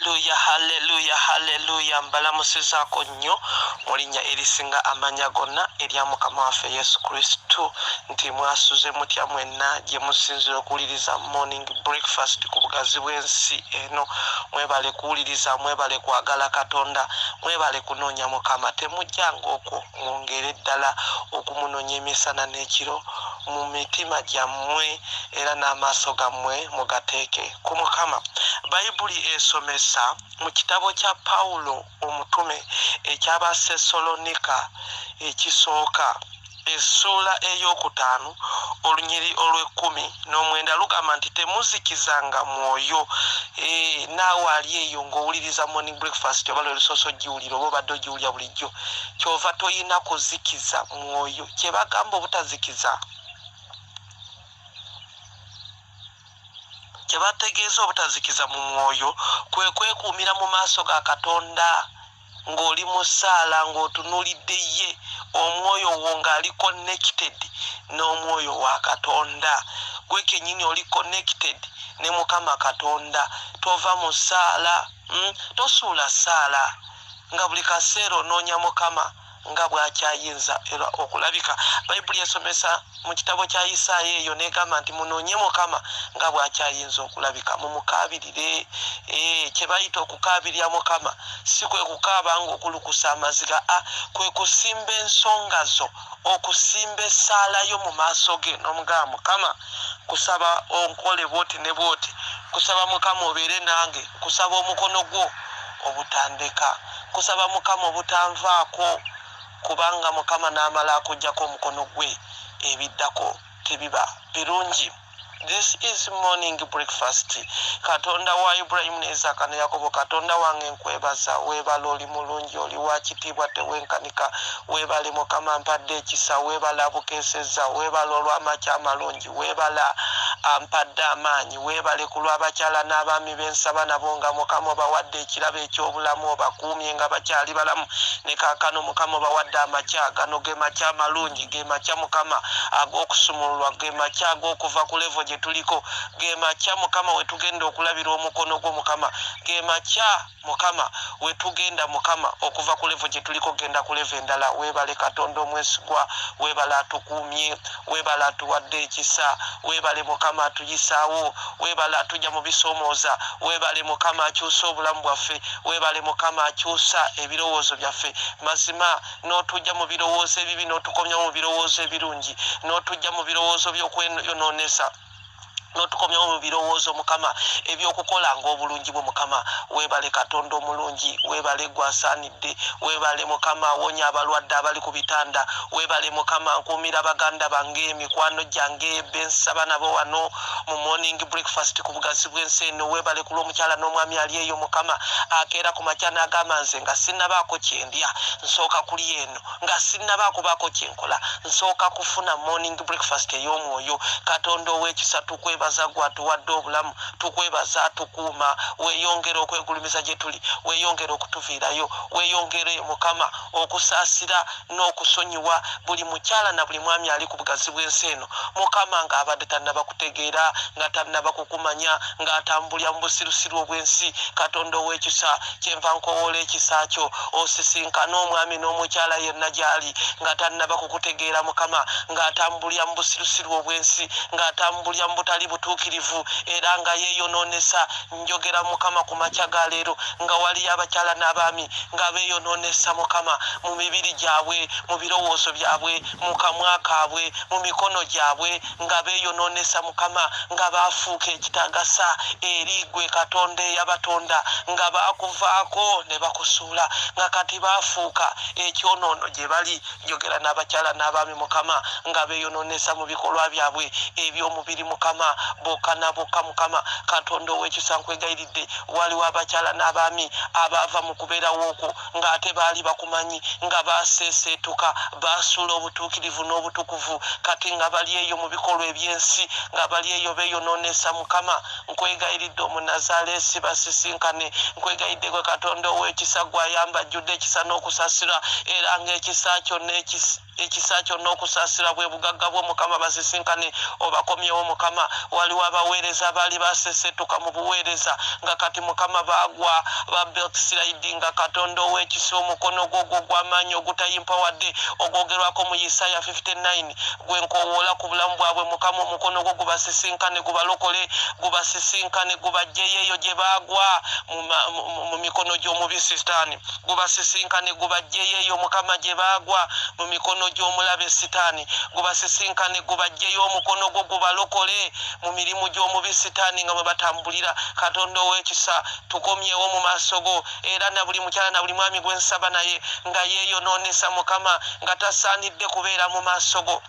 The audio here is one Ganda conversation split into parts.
Haleluya, haleluya, haleluya. Mbalamusizaako nnyo mu linnya erisinga amanya gonna erya Mukama waffe Yesu Kristo, nti mwasuze mutya mwenna gye musinzira okuwuliriza Morning Breakfast ku bugazi bw'ensi eno. Mwebale kuwuliriza, mwebale kwagala Katonda, mwebale kunoonya Mukama. Temujjanga okwo, mwongere ddala okumunoonya emisana n'ekiro mu mitima gyammwe, era n'amaaso gammwe mugateeke ku Mukama. Bayibuli esomesa mu kitabo kya Pawulo omutume eky'Abasesalonika ekisooka, essuula ey'okutaano, olunyiri olw'e19 lugamba nti temuzikizanga mwoyo. Naawe ali eyo ng'owuliriza Morning Breakfast, oba lwe lusoose ogiwulira oba obadde ogiwulira bulijjo, kyova toyina kuzikiza mwoyo. Kye bagamba obutazikiza, kye bategeeza obutazikiza mu mwoyo, kwe kwekuumira mu maaso ga Katonda ng'oli mu ssaala, ng'otunuulidde ye, omwoyo wo ng'ali connected n'omwoyo wa Katonda. Gwe kennyini oli connected ne Mukama Katonda. Tova mu ssaala, Tosuula ssaala, nga buli kaseera onoonya Mukama nga bw'akyayinza era okulabika. Bayibuli esomesa mu kitabo kya Isaaya eyo n'egamba nti munoonye Mukama nga bw'akyayinza okulabika, mumukaabirire. Kye bayita okukaabirira Mukama si kwe kukaaba ng'okulukusa amaziga, a kwe kusimba ensonga zo, okusimba essaala yo mu maaso ge n'omugamba, Mukama, kusaba onkole bw'oti ne bw'oti, kusaba Mukama obeere nange, kusaba omukono gwo obutandeka, kusaba Mukama obutanvaako, kubanga Mukama n'amala akuggyako omukono gwe, ebiddako tebiba birungi. This is Morning Breakfast. Katonda wa Ibulayimu ne Isaaka ne Yakobo, Katonda wange, nkwebaza, weebala, oli mulungi, oli wa kitiibwa, tewenkanika. Weebale Mukama mpadde ekisa, weebala abukeesezza, weebala olw'amakya amalungi, weebala ampadde amaanyi, weebale ku lw'abakyala n'abaami b'ensaba nabo, nga Mukama obawadde ekirabo eky'obulamu, obakuumye nga bakyali balamu. Ne kaakano Mukama obawadde amakya gano, ge makya amalungi, ge makya Mukama ag'okusumululwa, ge makya ag'okuva ku level gye tuliko, ge makya Mukama we tugenda okulabira omukono gwo Mukama, ge makya Mukama we tugenda Mukama okuva ku level gye tuliko genda ku level endala. Weebale Katonda omwesigwa, weebale atukuumye, weebale atuwadde ekisa, weebale Mukama atuyisaawo, weebale atujja mu bisoomooza, weebale Mukama akyusa obulamu bwaffe, weebale Mukama akyusa ebirowoozo byaffe. Mazima n'otujja mu birowoozo ebibi n'otukomya mu birowoozo ebirungi, n'otujja mu birowoozo by'okweyonoonesa n'otukomyawo mu birowoozo Mukama ebyokukolanga obulungi bwo. Mukama weebale, Katonda omulungi, weebale gwasaanidde, weebale Mukama awonya abalwadde abali ku bitanda, weebale Mukama nkuumira baganda bange, emikwano gyange bensaba nabo wano mu Morning Breakfast ku bugazi bw'ensi eno. Weebale ku lw'omukyala n'omwami ali eyo Mukama akeera ku makya n'agamba, nze nga sinnabaako kyendya nsooka kulya eno, nga sinnabaako baako kyenkola nsooka kufuna Morning Breakfast ey'omwoyo. Katonda ow'ekisa, tukwebaza gwe atuwadde obulamu, tukwebaza atukuuma. Weeyongere okwegulumiza gye tuli, weeyongere okutuviirayo, weeyongere Mukama okusaasira n'okusonyiwa buli mukyala na buli mwami ali ku bugazi bw'ensi eno Mukama ng'abadde tannaba kutegeera, nga tannaba kukumanya, ng'atambulira mu busirusiru obw'ensi. Katonda ow'ekisa, kyenva nkowoola ekisa kyo, osisinkane omwami n'omukyala yenna gy'ali nga tannaba kukutegeera Mukama, ng'atambulira mu busirusiru obw'ensi, ng'atambulira mu butali butuukirivu era nga yeeyonoonesa. Njogera Mukama ku makya ga leero nga waliyo abakyala n'abaami nga beeyonoonesa Mukama mu mibiri gyabwe, mu birowoozo byabwe, mu kamwa kaabwe, mu mikono gyabwe, nga beeyonoonesa Mukama, nga baafuuka ekitagasa eri gwe Katonda eyabatonda, nga baakuvaako ne bakusuula, nga kati baafuuka ekyonoono gye bali. Njogera n'abakyala n'abaami Mukama nga beeyonoonesa mu bikolwa byabwe eby'omubiri Mukama, bokka na bokka. Mukama Katonda ow'ekisa, nkwegayiridde, waliwo abakyala n'abaami abaava mu kubeerawo okwo ng'ate baali bakumanyi, nga baaseeseetuka, baasuula obutuukirivu n'obutukuvu, kati nga bali eyo mu bikolwa eby'ensi, nga bali eyo beeyonoonesa. Mukama, nkwegayiridde Omunazaaleesi basisinkane. Nkwegayiridde gwe Katonda ow'ekisa, gw'ayamba ajjudde ekisa n'okusasira, era ng'ekisa kyo Ekisa kyo n'okusaasira bwe bugagga bwo Mukama, basisinkane obakomyewo Mukama. Waliwo abaweereza abaali basesetuka mu buweereza nga kati Mukama baagwa ba backsliding. Katonda ow'ekisa, omukono gwo gwo gw'amaanyi ogutayimpa wadde ogwogerwako mu Yisaya 59 gwe nkoowoola ku bulamu bwabwe Mukama, omukono gwo gubasisinkane, gubalokole, gubasisinkane, gubajjeyo eyo gye baagwa mu mikono gy'omubi Sitaani. Gubasisinkane, gubajjeyo eyo Mukama gye baagwa mu mikono gy'omulabe Sitaani. Gubasisinkane, gubajjeyo, omukono gwo gubalokole mu mirimu gy'omubi Sitaani nga bwe batambulira. Katonda ow'ekisa, tukomyewo mu maaso go. Era na buli mukyala na buli mwami gwe nsaba naye nga yeeyonoonesa Mukama, nga tasaanidde kubeera mu maaso go,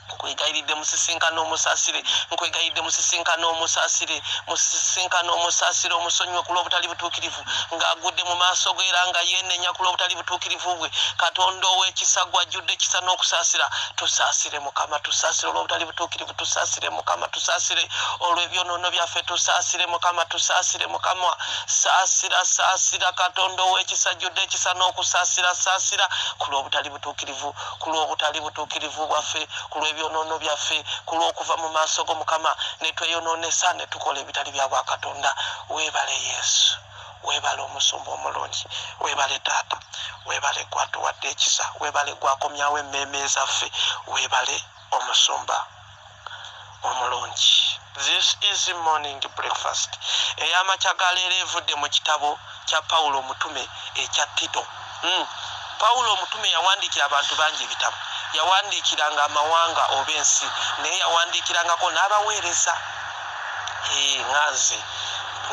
nkwegayiridde musisinkane omusaasire. Nkwegayiridde musisinkane omusaasire, musisinkane omusaasire, omusonyiwe ku lw'obutali butuukirivu, ng'agudde mu maaso ge era nga yeenenya ku lw'obutali butuukirivu bwe. Katonda ow'ekisa, gwajjudde ekisa n'okusaasira, tusaasire Mukama, tusaasire olw'obutali butuukirivu. Tusaasire Mukama, tusaasire olw'ebyonoono byaffe. Tusaasire Mukama, tusaasire Mukama. Saasira, saasira Katonda ow'ekisa, jjudde ekisa n'okusaasira. Saasira ku lw'obutali butuukirivu, ku lw'obutali butuukirivu bwaffe, ku lw'ebyonoono byaffe, ku lw'okuva mu maaso go Mukama ne tweyonoonesa ne tukola ebitali bya bwakatonda. Weebale Yesu, weebale omusumba omulungi, weebale taata, weebale gwatuwadde ekisa, weebale gwakomyawo emmeeme zaffe, weebale omusumba omulungi. This is morning breakfast ey'amakya ga leero, evudde mu kitabo kya Pawulo omutume ekya Tito. Pawulo omutume yawandiikira abantu bangi ebitabo, yawandiikiranga amawanga oba ensi, naye yawandiikirangako n'abaweereza nga nze.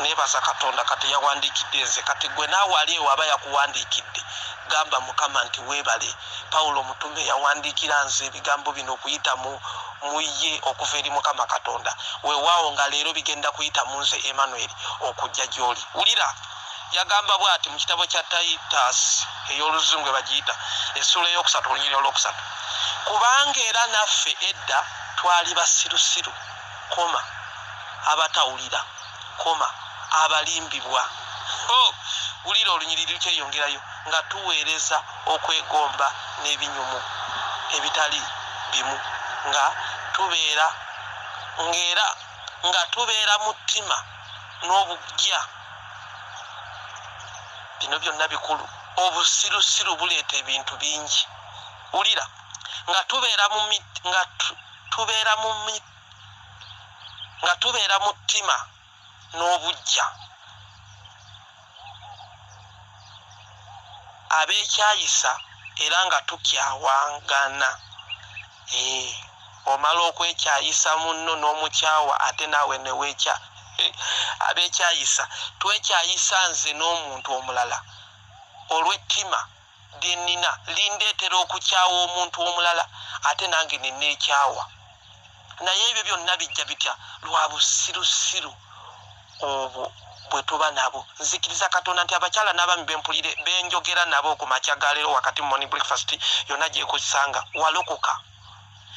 Nebaza Katonda kati yawandiikidde nze. Kati gwe naawe ali ewo aba yakuwandiikidde, gamba Mukama nti weebale. Pawulo omutume yawandiikira nze ebigambo bino okuyita mu ye okuva eri Mukama Katonda. Weewaawo nga leero bigenda kuyita mu nze Emmanuel okujja gy'oli. Wulira, yagamba bw'ati mu kitabo kya Titus ey'oluzungu bagiyita essuula 3, olunyiriri 3: "Kubanga era naffe edda twali basirusiru, koma, abatawulira, koma, abalimbibwa." Oh, wulira olunyiriri lukyeyongerayo: "Nga tuweereza okwegomba n'ebinyumu ebitali bimu, nga tubeera ng'era nga tubeera mu ttima n'obugya." Bino byonna bikulu. Obusirusiru buleeta ebintu bingi. Wulira: nga tubeera mu nga tubeera mu nga tubeera mu ttima n'obujja, abeekyayisa era nga tukyawangana. Omala okwekyayisa munno n'omukyawa, ate naawe neweekya. Abeekyayisa, twekyayisa nze n'omuntu omulala olw'ettima lyenina lindeetera okukyawa omuntu omulala, ate nange neneekyawa. Naye ebyo byonna bijja bitya? Lwa busirusiru obwo bwe tuba nabo. Nzikiriza Katonda nti abakyala n'abaami bempulire benjogera nabo ku makya ga leero wakati mu morning breakfast yonna gyekusanga, walokoka.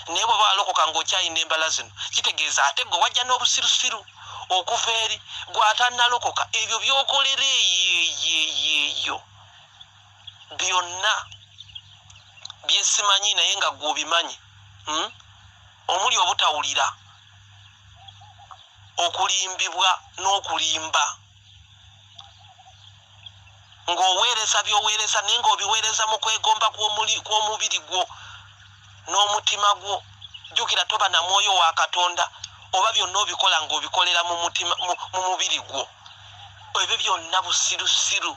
Naye bw'oba walokoka ng'okyayina embala zino, kitegeeza ate gwe wajja n'obusirusiru okuva eri gw'atannalokoka. Ebyo by'okolera eyo byonna byesimanyi, naye nga gw'obimanyi, Omuli obutawulira, okulimbibwa n'okulimba, ng'oweereza by'oweereza naye ng'obiweereza mu kwegomba kw'omubiri gwo n'omutima gwo. Jjukira, toba na mwoyo wa Katonda oba byonna obikola ng'obikolera mu mutima, mu mubiri gwo. Ebyo byonna busirusiru.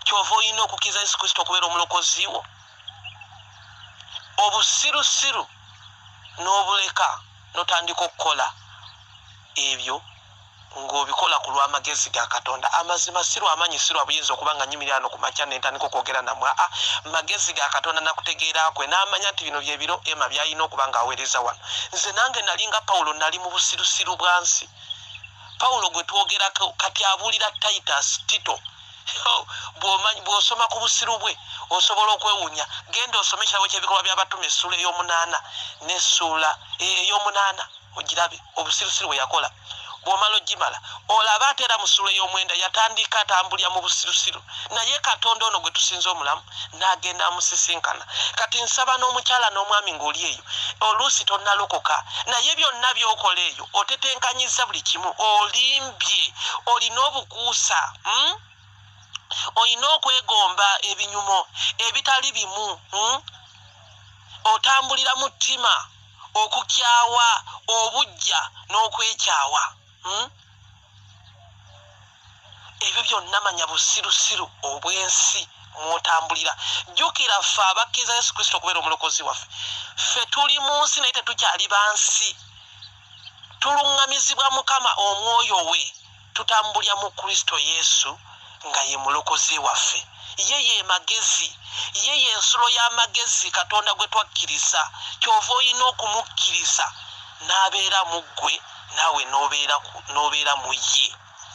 Kyova olina okukkiriza Yesu Kristo okubeera omulokozi wo, obusirusiru n'obuleka, n'otandika okukola ebyo ng'obikola ku lw'amagezi ga Katonda. Amazima si lwamaanyi, si lwa buyinza okuba nga nyimirira no ku makya nentandika okwogera nammwe. Aa, magezi ga Katonda nakutegeera kwe n'amanya nti bino byebiro ema byalina okuba ng'aweereza wano. Nze nange nali nga Pawulo, nali mu busirusiru bwa nsi. Pawulo gwe twogerako kati abuulira Titus, Tito. Bw'osoma ku busiru bwe osobola okwewuunya. Genda osome ekitabo ky'Ebikolwa by'Abatume essuula 8 n'essuula 8, ogirabe obusirusiru bwe yakola. Bw'omala ogimala olaba ate era mu ssuula ey'omwenda yatandika atambulira mu busirusiru, naye Katonda ono gwe tusinza omulamu n'agenda amusisinkana. Kati nsaba n'omukyala n'omwami ng'oli eyo, oluusi tonnalokoka, naye byonna by'okola eyo otetenkanyizza buli kimu, olimbye, olina obukuusa, Olina okwegomba ebinyumo ebitali bimu, Otambulira mu ttima, okukyawa, obuggya n'okwekyawa. Ebyo byonna manya busirusiru obw'ensi mw'otambulira. Jjukira ffe abakkiriza Yesu Kristo okubeera omulokozi waffe, ffe tuli mu nsi naye tetukyali ba nsi. Tuluŋŋamizibwa Mukama Omwoyo we, tutambulira mu Kristo Yesu nga ye Mulokozi waffe. Ye ye magezi. Ye ye nsulo y'amagezi, Katonda gwe twakkiriza. Ky'ova olina okumukkiriza n'abeera mu ggwe, naawe n'obeera, n'obeera mu ye.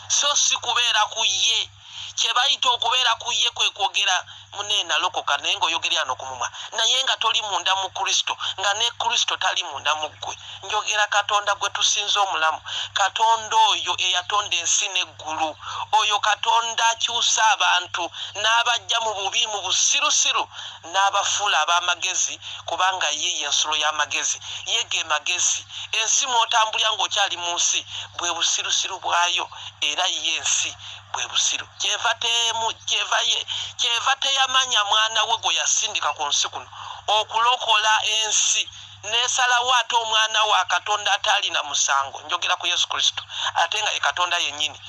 So si kubeera ku ye. Kye bayita okubeera ku ye kwe kwogera, Munnaye nalokoka, naye nga oyogerera no ku mumwa, naye nga toli munda mu Kristo, nga ne Kristo tali munda mu ggwe. Njogera Katonda gwe tusinza omulamu, Katonda oyo eyatonda ensi n'eggulu, oyo Katonda akyusa abantu n'abaggya mu bubi, mu busirusiru, n'abafuula ab'amagezi, kubanga ye ye nsulo y'amagezi. Ye ge magezi. Ensi mw'otambulira ng'okyali mu nsi bwe busirusiru bwayo, era yo ensi bwe busiru. Kyeva temu, kyeva ye, kyeva teyamanya mwana we gwe yasindika ku nsi kuno okulokola ensi, n'esalawo ate omwana wa Katonda ataalina musango, njogera ku Yesu Kristo, ate nga ye Katonda yennyini,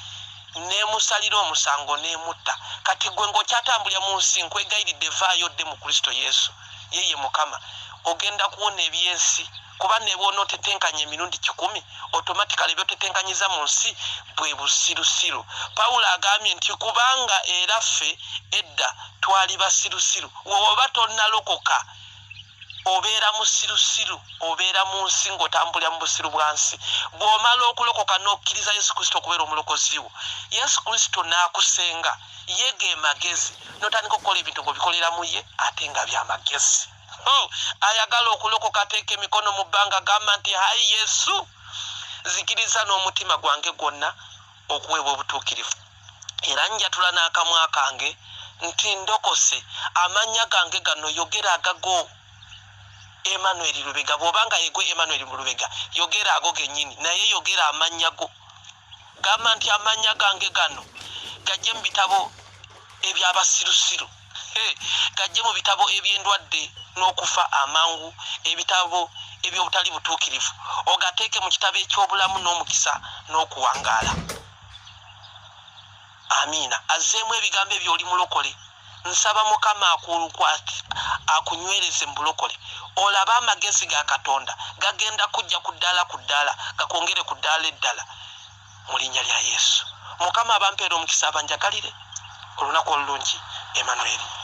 n'emusalira omusango n'emutta. Kati gwe ng'okyatambulira mu nsi, nkwegayiridde vaayo odde mu Kristo Yesu. Ye ye Mukama. Ogenda kuwona eby'ensi. Kuba nebwonotetenkanya emirundi kikumi, automatically byotetenkanyiza mu nsi bwe busirusiru. Pawulo agambye nti kubanga era ffe edda twali basirusiru. Wewoba tonalokoka obeera musirusiru, obeera mu nsi ng'otambulira mu busiru bwa nsi. Bw'omala okulokoka n'okkiriza Yesu Kristo okubeera omulokozi wo, Yesu Kristo n'akusenga, ye ge magezi, n'otandika okukola ebintu ng'obikolera mu ye ate nga bya magezi. Oh, ayagala okulokoka ateeka emikono mu bbanga gamba nti hayi Yesu, nzikiriza n'omutima gwange gwonna okuweebwa obutuukirivu, era njatula n'akamwa kange nti ndokose. Amannya gange gano, yogera agago, Emmanuel Lubega. Bw'oba nga yegwe Emmanuel Lubega, yogera ago gennyini, naye yogera amannya go. Gamba nti amannya gange gano gajje mu bitabo eby'abasirusiru, gajje mu bitabo eby'endwadde n'okufa amangu, ebitabo eby'obutali butuukirivu, ogateeke mu kitabo eky'obulamu n'omukisa n'okuwangaala. Amiina. Azzeemu ebigambo ebyo, oli mulokole. Nsaba Mukama akunywereze mu bulokole, olabe amagezi ga Katonda gagenda kujja ku ddaala ku ddaala, gakwongere ku ddaala eddala mu linnya lya Yesu. Mukama abampeere omukisa, abanjagalire olunaku olulungi. Emanueri.